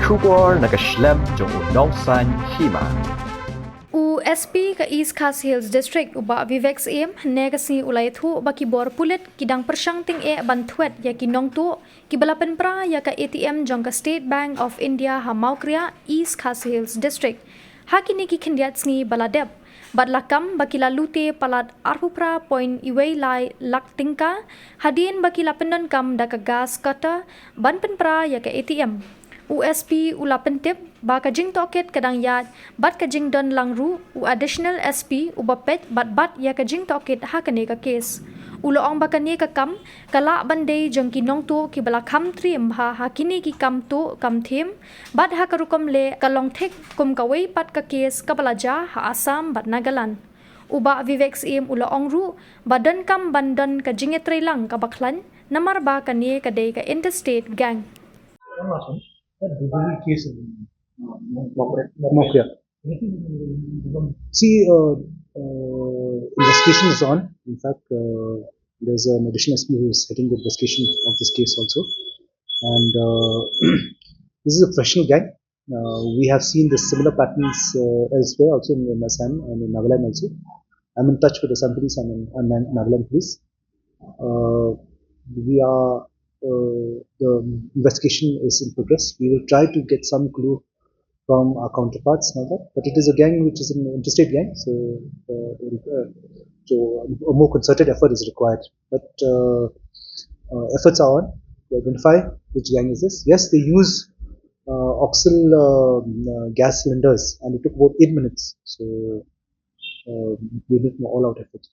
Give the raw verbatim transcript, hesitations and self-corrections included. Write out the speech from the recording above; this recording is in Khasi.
Khubor na ka shlem jong u nongsaiñ hima. U S P ka East Khasi Hills District, u Bah Vivek Syiem, hynne ka sngi u la ïathuh ba ki bor pulit ki dang pyrshang tyngeh ban thwet ïa ki nongtuh kiba la pynpra ïa ka A T M jong ka State Bank of India ha Mawkriah, East Khasi Hills District, ha kine ki khyndiat sngi ba la dep, bad la kam ba ki la lute palat arphew phra point wei lai lak tyngka, hadien ba ki la pyndonkam da ka gas cutter ban pynpra ïa ka A T M. U S P u la pyntip ba ka jingtohkit ka dang ïaid bad ka jingdon lang ruh u Additional S P uba peit bad bat ïa ka jingtohkit ha kane ka kes. U la ong ba kane ka kam ka lah ban dei jong ki nongtuh kiba la kham triem bha ha kine ki kam tuh kam thiem, bad ha ka rukom leh ka long thik kum kawei pat ka kes kaba la jia ha Assam bad Nagaland. U Bah Vivek Syiem u la ong ruh ba donkam ban don ka jingïatreilang kaba khlaiñ, namar ba kane ka dei ka interstate gang. Mawkriah. See, uh, uh, investigation is on. In fact, uh, there's an additional S P who is heading the investigation of this case also. And uh, this is a professional gang. Uh, we have seen the similar patterns uh, elsewhere, also in, in Assam and in Nagaland also. I'm in touch with the Assam police and, in, and Nagaland police. Uh, we are, uh, the investigation is in progress. We will try to get some clue from our counterparts now, but it is a gang which is an interstate gang, so uh, uh, so a more concerted effort is required. But uh, uh, efforts are on to identify which gang is this. Yes, they use uh, oxyl uh, uh, gas cylinders, and it took about eight minutes. So uh, we make an all-out effort.